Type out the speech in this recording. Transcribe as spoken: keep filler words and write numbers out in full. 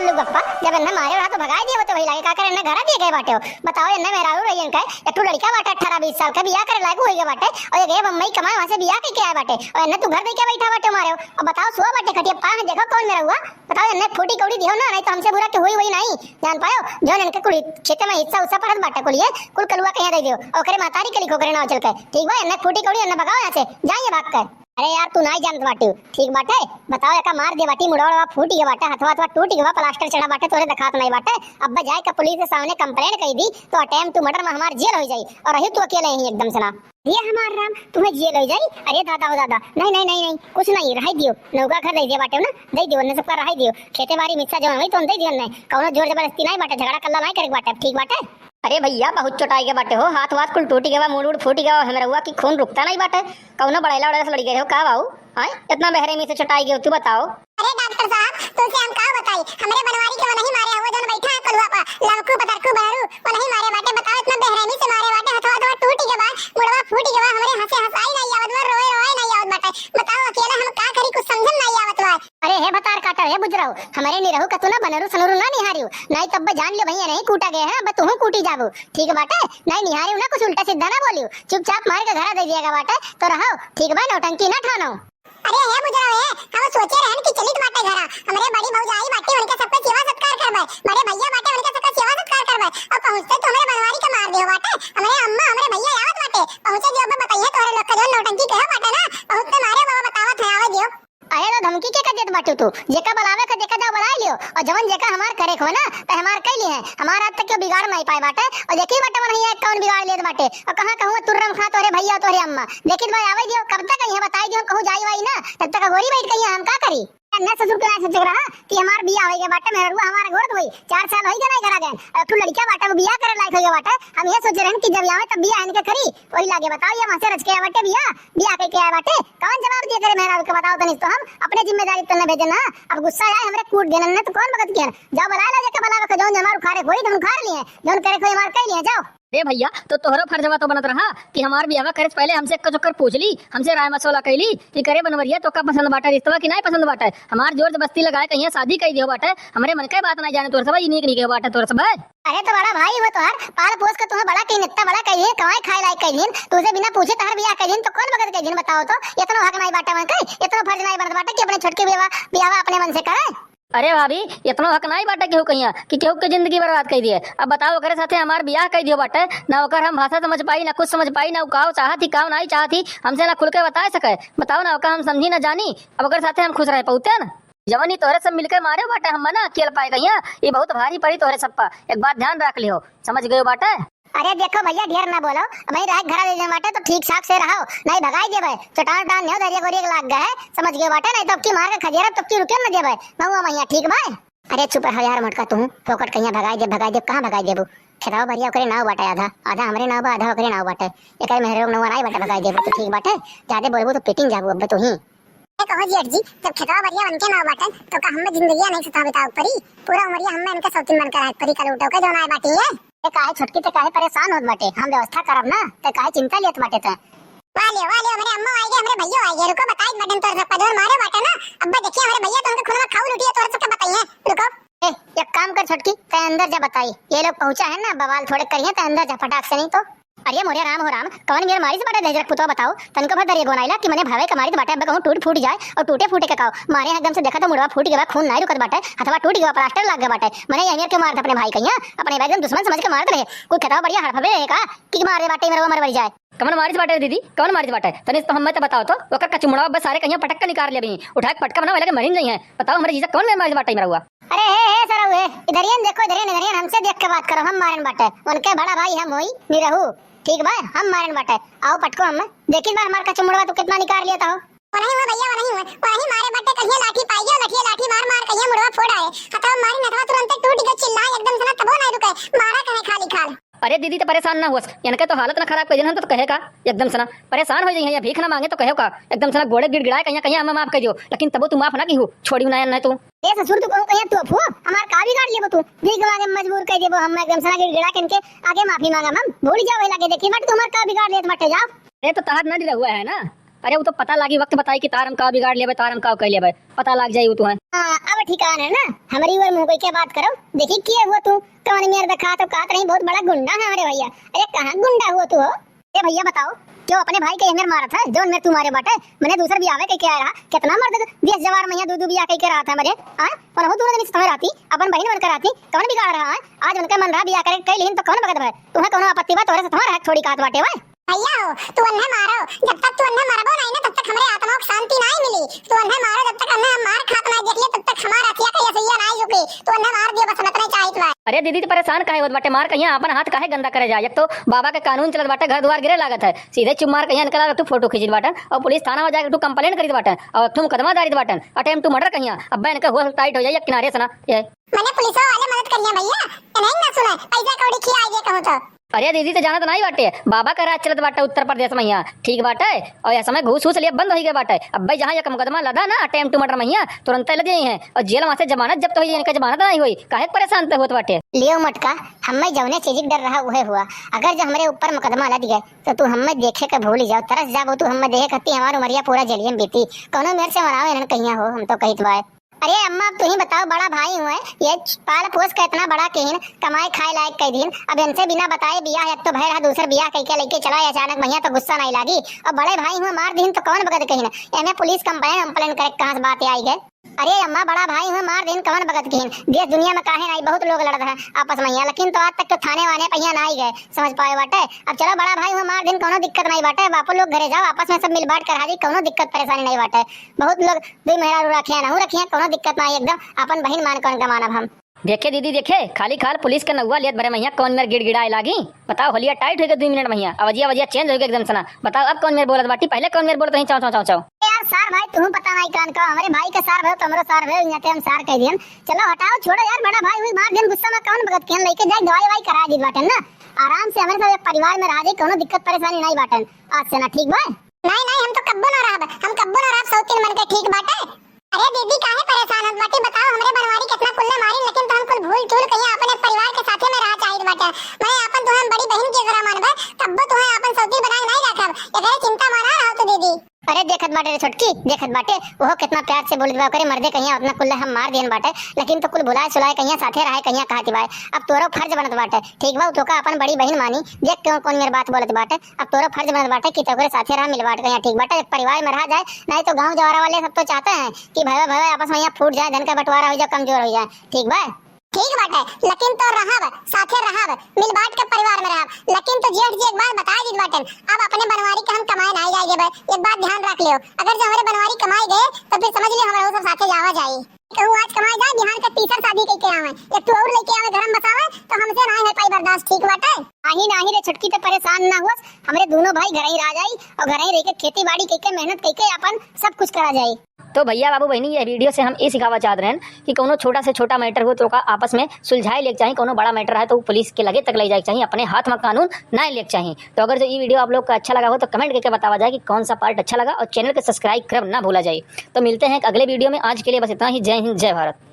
लोग गप्पा, जब एन्ने मारे रहा तो भगाए दिए होते वही लागे, का करे एन्ने घरा दिए गए बाटे हो। बताओ, एन्ने मेहरारू रही इनका, एक ठो लड़का बाटे अठारह बीस साल का, बियाह करे लायक होई गए बाटे, और ये गए बम्बई कमाए, वहाँ से बियाह करके आए बाटे, और एन्ने तू घर दे के बैठा बाटे मारे हो। अब बताओ, सुआ बाटे खटिया पा है, देखो कौन मेहररुआ। बताओ, एन्ने फूटी कौड़ी दिहो ना, नहीं तो हमसे बुरा के हुई हुई नहीं, जान पायो। जो इनके कुल खेते में हिस्सा उस्सा पड़त बाटे कुल, ये कुल कलुआ कहीं दे दियो, ओकरे महतारी के लिखो, ओकरे नाव चल के। ठीक बा, एन्ने फूटी कौड़ी, एन्ने भगाओ यहाँ से, जाइए भाग के। अरे यार, तू नाई जानत बाटी, ठीक बाटे? बताओ, एका मार दे बाटी, मुड़वा उड़वा फूट गया बाटे, हथवा हथवा टूट गया बा, प्लास्टर चढ़ा बाटे, तोरे देखात नाई बाटे। अब जाए के पुलिस के सामने कंप्लेंट कर दी, तो अटेम्प्ट टू मर्डर में हमार जेल हो जाई, और रही तू अकेले ही एकदम से ना। ये हमार राम, तुम्हें जेल हो जाई? अरे दादा, ओ दादा, नहीं, नहीं, नहीं, नहीं, कुछ नहीं, रह दियो, नौका घर दे दिया बाटे ना, दे दियो, उन्हें सबका रह दियो, खेते बाड़ी में हिस्सा जमा हुई तो दे दियो, नहीं, कौनो जोर जबरदस्ती नहीं बाटे, झगड़ा कल्ला नहीं करे बाटे, ठीक बाटे? अरे भैया, बहुत चोटाई के बाटे हो, हाथ वाथ कुल टूटी गवा, मूड़ उड़ फूटी गवा, हमरा हुआ कि खून रुकता नहीं बाटे। कौनो बड़ैला उड़ैला से लड़ी गए हो का बाऊ? आय, इतना बेरहमी से चोटाई गए हो, तू बताओ। अरे डॉक्टर साहब, तुमसे हम का बताई, हमरे बनवारी के वो नहीं मारे हुआ, जौन बैठा है कलुआ पर, लवकू पतरकू बहरू, वो नहीं मारे बाटे। बताओ, इतना बेरहमी से मारे बाटे, हथवा हथवा टूटी गवा, मुड़वा फूटी गवा, हमरे हंसे हंसाई नहीं आवत बा, रोए रोए नहीं आवत बाटे। बताओ, अकेला हम का करी, कुछ समझ में नहीं आवत बा। अरे हे भतार काटा, हे बुजराऊ, हमरे निरहू का तू ना बनरू सनरू ना निहारियो, नहीं तब जान लियो भैया नहीं कूटा गए हैं, अब तुहू कूटी जाबू, ठीक बाटे? नहीं निहारियो ना, कुछ उल्टा सीधा ना बोलियो, चुपचाप मार के घरा दे दिया गया बाटे, तो रहो, ठीक बा, नौटंकी ना ठानो। अरे हे बुजराऊ, हे, हम सोचे रहन कि चलित बाटे घरा, हमरे बड़ी भौजाई बाटे, उनके सबके सेवा सत्कार करबे, बड़े भैया बाटे, उनके सबके सेवा सत्कार करबे, और पहुँचते तो हमरे बनवारी के मार दियो बाटे, हमरे अम्मा, हमरे भैया आवत बाटे, पहुँचे जो अब बताइए तोहरे लोग के जो नौटंकी कहे बाटे ना, पहुँचते मारे बाबा बतावत है, आवे दियो। अरे तो धमकी के का देत बाटू तू? जेका बुलावे के जेका जाओ बुलाए लियो, और जवन जेका हमार करे को ना, तो हमार कई लिए हैं। हमार आज तक क्यों बिगाड़ नहीं पाए बाटे, और देखी बाटे मन है कौन बिगाड़ लेत बाटे, और कहाँ कहूँ तुर्रम खा तोरे भैया तोरे अम्मा। देखी तो भाई आवे दियो, कब तक कहीं बताई दियो, हम कहूँ जाई वाई ना, तब तक गोरी बैठ गई है, हम का करी? ना ससुर के ना सोचे रहा कि हमार बिया होई गए बाटे, मेहरुआ हमार गोरत होई, चार साल होई गए ना करा गए, और तू लड़का बाटे, वो बिया करे लायक होई गए बाटे, हम ये सोचे रहन कि जब आवे तब बिया इनके करी, वही लागे बताओ, ये वहाँ से रच के आवे बाटे बिया, बिया के के आए बाटे, कौन जवाब दिए करे मेहरारू के बताओ तनी तो हम अपने जिम्मेदारी तन्ने भेजे ना। अब गुस्सा आए हमरे कूट देना ना तो कौन बगत किया। जाओ बुलाए ला जेके बुलावे के, जौन हमार उखाड़े कोई तो उखाड़ लिए, जौन करे कोई हमार कह लिए, जाओ। अरे भैया, तो तोहरो फर्जवा तो बनत रहा कि हमार बियाह करे से पहले हमसे एक चक्कर पूछ ली, हमसे राय मसौला कैली कि करे बनवरिया तो का पसंद बाटे, रिश्तवा की नहीं पसंद बाटे। हमार जोर जबरदस्ती लगाए कहिया शादी कई दियो बाटे, हमरे मन के बात नहीं जाने तोर सब, ई नीक नीक बाटे तोर सब। अरे तो बड़ा भाई हुआ तोहार, पाल पोस के तुम्हें बड़ा कहीं, इतना बड़ा कहीं, कमाई खाए लायक कहीं, तुझे बिना पूछे तोहार बियाह कहीं, तो कौन बगत कहीं बताओ तो? इतना हक नहीं बाटे मन के, इतना फर्ज नहीं बनत बाटे कि अपने छोटके बियाह, बियाह अपने मन से करे। अरे भाभी, इतना हक नहीं बाटे केहू कहिया कि केहू के जिंदगी बर्बाद कर दिए। अब बताओ, ओकरे साथे हमार बियाह कर दियो बाटे, ना ओकर हम भाषा समझ पाई, ना कुछ समझ पाई, ना उ काव चाहत ही, काव नहीं चाहत ही, हमसे ना खुल के बता सके। बताओ ना, ओका हम समझी ना जानी, अब ओकरे साथे हम खुश रह पाउते ना? जवन ई तोहरे सब मिलके मारे बाटे, हम ना अकेल पाए गइया, ई बहुत भारी पड़ी तोहरे सब पा। एक बात ध्यान रख लिहो, समझ गयो बाटे? अरे देखो भैया, ढेर ना बोलो, वहीं रह घरा दे दे बाटे तो ठीक ठाक से रहो, नहीं भगाई देबे, चटान उटान नहीं दरिया गोरी के लाग गए, समझ गयो बाटे, नहीं तो अब की मार के खजेरा तो अब की रुके न देबे, महुआ मैया, ठीक भाई? अरे चुप रहो यार मोटका, तू फोकट कहिया भगाई दे, भगाई दे, कहाँ भगाई देबू? खेतवा बढ़िया ओकरे नाव बाटे, आधा आधा हमरे नाव बा, आधा ओकरे नाव बाटे, एकरे मेहरे लोग नाव नहीं बाटे, भगाई देबू तो ठीक बाटे, ज्यादा बोलबू तो पिटिन जाबू अब तू ही। ए कहो जेठ जी, जब खेतवा बढ़िया उनके नाव बाटे, तो का हमें जिंदगी नहीं सता बितावे पड़ी? पूरा उमरिया हमें इनके सौतीन बनकर रहे पड़ी, कल उठो के जौन आए बाटी है। ए काहे छोटकी ते काहे परेशान होत बाटे? हम व्यवस्था करब ना, ते काहे चिंता लेत बाटे ते? वाह लियो, वाह लियो, हमरे अम्मा आई गए, हमरे भैया आई गए, रुको बताई मैडम तोर सबका जौन मारे बाटे ना, अब्बा देखिए हमरे भैया तो उनके खुलवा खाऊ लुटिए तोर सबके बताइए, रुको। ए, एक काम कर छोटकी, ते अंदर जा बताई, ये लोग पहुंचा है ना, बवाल थोड़े करिए, ते अंदर जा फटाक से नहीं तो। अरे मोरे राम हो राम, कवन मेर मारिस बाटे दहिजरा के पुतवा बताओ, तनको भर दरिया गोनाइला कि मने भावे के मारित बाटे, अब कहूँ टूट फूट जाए और टूटे फूटे के काओ, मारे हैं एकदम से देखा तो मुड़वा फूट गवा, खून नाई रुकत बाटे, हथवा टूट गवा, प्लास्टर लाग गवा बाटे, मने ये मेर के मारत अपने भाई कहिया, अपने भाई एकदम दुश्मन समझ के मारत रहे, कोई खेतवा बढ़िया हड़फबे रहे का कि मार दे बाटे मेरा मर मर जाए। कवन मारिस बाटे दीदी, कवन मारिस बाटे? तनी तो हमें तो बताओ तो, ओकर कचमुड़वा बस सारे कहिया पटक के निकाल ले भी, उठा के पटका बना लगे मरिन जाई है। बताओ हमरे जीजा कवन मेर मारिस बाटे मेरा हुआ? अरे हे, हे सरऊ हे, इधरियन देखो, इधरियन, इधरियन, हमसे देख के बात करो, हम मारन बाटे। उनके बड़ा भाई हम होई, निरहू। ठीक बा, हम मारन बाटे। आओ पटको हम। देखिन बा हमार कचमुड़वा तू कितना निकाल लिया था हो। वो नहीं हुआ भैया, वो नहीं हुआ। वो नहीं मारे बाटे, कहिए लाठी पाई गयो, लठिए लाठी मार मार कहिए मुड़वा फोड़ आए। हथवा मारी नथवा तुरंते टूट गयो, चिल्लाए एकदम से ना तबो नहीं रुके। मारा कहे खाली खाल। अरे दीदी, तो परेशान ना होस, इनके तो हालत ना खराब कर देना, हम तो कहे का एकदम से ना परेशान हो जाइए, भीख ना मांगे तो कहे का एकदम से ना गोड़े गिड़गिड़ाए कहिया कहिया हमें माफ कर दियो, लेकिन तबो तू माफ ना की हो, छोड़ी ना, ना तू। ए ससुर, तू कहूँ कहिया तू अफू, हमार का बिगाड़ लेबो तू? भीख मांगे मजबूर कर देबो, हम एकदम से ना गिड़गिड़ा के इनके आगे माफी मांगम हम, भूल जाओ वही लागे, देखी मत तू हमार का बिगाड़ लेत बाटे, जाओ। ए तो तहार ना डरा हुआ है ना, अरे उ तो पता लागी, वक्त बताई कि तार हम का बिगाड़ लेबे, तार हम का कइ लेबे, पता लाग जाई उ तुहैं। हाँ, अब ठिकान है ना, हमरी ओर मुँह कइ के बात करो, देखी के हुआ तू, कौन मेर देखा तो कहत रही बहुत बड़ा गुंडा है हमरे भइया। अरे कहाँ गुंडा हुआ तू हो? ए भइया बताओ, क्यों अपने भाई के एहमेर मारत है? जौन मेर तू मारे बाटे, मने दूसर बियाह कइ के आए रहा, कितना मर्द देस जवार महिया दू दू बियाह कइ के रहत है मरे, हाँ? उनहू दूनो जनी सतवे रहती, अपन बहिन बनकर रहती, कौन बिगाड़ रहा है? आज उनके मन रहा बियाह करे, कइ लिहिन तो कौन बगत भय? तुहैं कौनो आपत्ति बा? तोहरे सतवा रहे थोड़ी कहत बाटे वै। भइया हो, तू उन्हें मारो, जब तक तू उन्हें मरबो नहीं ना, तब तक हमरे आत्मा को शांति नहीं मिली। तू उन्हें मारो, जब तक उन्हें हम मार खात नहीं देख लिए, तब तक हमार अखिया के असुइया नहीं झुकी। तू उन्हें मार दियो, बस हम इतने चाहित बा। अरे दीदी, तू परेशान काहे होत बाटे? मार कहिया, अपन हाथ काहे गंदा करे जाए? एक तो बाबा के कानून चलत बाटे, घर दुआर गिरे लागत है, सीधे चुप मार कहिया इनका लागत तू फोटो खींचित बाटन और पुलिस थाना में जाके तू complain करित बाटन और एक ठो मुकदमा दारित बाटन, attempt to murder कहिया। अब्बे इनका होश tight हो जाए, एक किनारे से ना ये। मने पुलिसवा वाले मदद करिया भइया, इन्हें ना सुने, पैसा कौड़ी खिया आइए कहूँ तो। अरे दीदी, तो जानत नहीं बाटे, बाबा का राज चलत बाटे उत्तर प्रदेश में यहाँ, ठीक बाटे? और ऐसा में घूस वूस लिए बंद हो गए बाटे। अब भाई जहाँ एक मुकदमा लदा ना attempt to murder में यहाँ, तुरंत लद जाई हैं और जेल में से जमानत जब्त हो जाई, इनका जमानत नहीं हुई, काहे परेशान ते होत बाटे? लियो मटका, हमें जौने चीज के डर रहा उहे हुआ। अगर जो हमरे ऊपर मुकदमा लद गए तो तू हमें देखे के भूल ही जाओ, तरस जाबो तू हमें देखे खाती, हमार उमरिया पूरा जेलियन बीती। कौनो मेर से मराओ इन्हन कहिया हो, हम तो कहित बाय। अरे अम्मा, अब तू ही बताओ, बड़ा भाई हुए, ये पाल पोस के इतना बड़ा किहिन, कमाए खाए लायक कइ दिन, अब इनसे बिना बताए बियाह, एक तो भय रहा, दूसर बियाह कइ के लइके चला, अचानक महिया तो गुस्सा नहीं लागी, और बड़े भाई हुए मार दिन तो कौन बगत किहिन? एमे पुलिस complain वम्प्लेन करे कहाँ से बात आई गए? अरे अम्मा, बड़ा भाई हुए मार दिन कौन बगत किहिन? देश दुनिया में काहे नहीं, बहुत लोग लड़त है आपस में यहाँ, लेकिन तो आज तक तो थाने वाने पहिया नहीं गए, समझ पाए बाटे। अब चलो बड़ा भाई हुए मार दिन, कौनो दिक्कत नहीं बाटे, बापू लोग घरे जाओ, आपस में सब मिल बांट कर हाजी, कौनो दिक्कत परेशानी नहीं बाटे। बहुत लोग दुई मेहरारू रखिया, नहू रखिया, कौनो दिक्कत ना आई, एकदम अपन बहिन मान कौन के मानब हम। देखे दीदी, देखे, खाली खाल पुलिस के नौवा लेत भरे महिया कौन मेर गिड़गिड़ाए लागी। बताओ, होलिया tight होइगे दुई मिनट महिया, अवजिया, अवजिया change होइगे एकदम से ना। बताओ, अब कौन मेर बोलत बाटी, पहले कौन मेर बोलत रही, चाव, चाव, चाव, चाव। ए यार, सार भाई, तुहूँ पता नहीं कान का, हमरे भाई के सार भाई, तो हमरो सार भाई, यहाँ ते हम सार कह दियन। चलो हटाओ, छोड़ो यार, बड़ा भाई हुई मार दियन गुस्सा में, कौन बगत किहन, लइके जाए दवाई वाई करा दी बाटन ना। आराम से हमरे सब एक परिवार में रहा जाए, कौनो दिक्कत परेशानी नहीं बाटन। आज से ना, ठीक बा? नहीं, नहीं, हम तो कब्बो ना रहब, हम कब्बो ना रहब सौतीन मन के, ठीक बाटे? अरे दीदी, काहे परेशान होत बाटी? बताओ, हमरे बनवारी कितना कुल्ले मारिन, लेकिन तो हम कुल भूल चूल कहिया अपन एक परिवार के साथे में रहा चाहित बाटे। मैं अपन तुहैं बड़ी बहिन की तरह मानबे, कब्बो तुहैं अपन सौतीन बना के नहीं रखब, एकरे चिंता में ना रहो तू दीदी। अरे देखत बाटे रे छोटकी, देखत बाटे, ओहो कितना प्यार से बोलत बा, ओकरे मर्दे कहिया उतना कुल्ले हम मार दियन बाटे, लेकिन तो कुल भुलाए सुलाए कहिया साथे रहे कहिया कहत बाय। अब तोरो फर्ज बनत बाटे, ठीक बा, तोका अपन बड़ी बहिन मानी, देख क्यों कौन मेर बात बोलत बाटे। अब तोरो फर्ज बनत बाटे कि तोकरे साथे रहा, मिल बांट के यहाँ, ठीक बाटे, एक परिवार में रहा जाए, नहीं तो गाँव जवारा वाले सब तो चाहते हैं कि भाई भाई आपस में यहाँ फूट जाए, धन का बंटवारा हो जाए, कमजोर हो जाए, ठीक बा? ठीक बाटे, लेकिन तो रहब, साथे रहब, मिल बांट के परिवार में रहब, लेकिन तो जेठ जी एक बात बता दीत बाटन, अब अपने बनवारी के हम कमाए नहीं जाए देबे, एक बात ध्यान रख लियो, अगर जो हमरे बनवारी कमाए गए तो फिर समझ लियो हमरा सब साथे जावा जाई। कहूँ आज कमाए जाए, बिहान के तीसर शादी कइके आवे, एक ठो और लइके आवे, घर में बसावे, तो हमसे नाहीं हो पाई बर्दाश्त, ठीक बाटे? नाहीं, नाहीं रे छोटकी, तो परेशान ना हुअस, हमरे दोनों भाई घर ही रह जाई और घर ही रह के खेती बाड़ी कइके, मेहनत कइके अपन सब कुछ करा जाई। तो भैया, बाबू, बहिनी, ये video से हम ये सिखावा चाहत रहन कि कौनो छोटा से छोटा matter हो तो ओका आपस में सुलझाए लेके चाही, कौनो बड़ा matter है तो पुलिस के लगे तक ले जाए के चाही, अपने हाथ में कानून ना लेके चाही। तो अगर जो ये video आप लोग का अच्छा लगा हो तो comment करके बतावा जाए कि कौन सा part अच्छा लगा और channel के subscribe करब ना भूला जाए। तो मिलते हैं एक अगले video में, आज के लिए बस इतना ही। जय हिंद, जय भारत।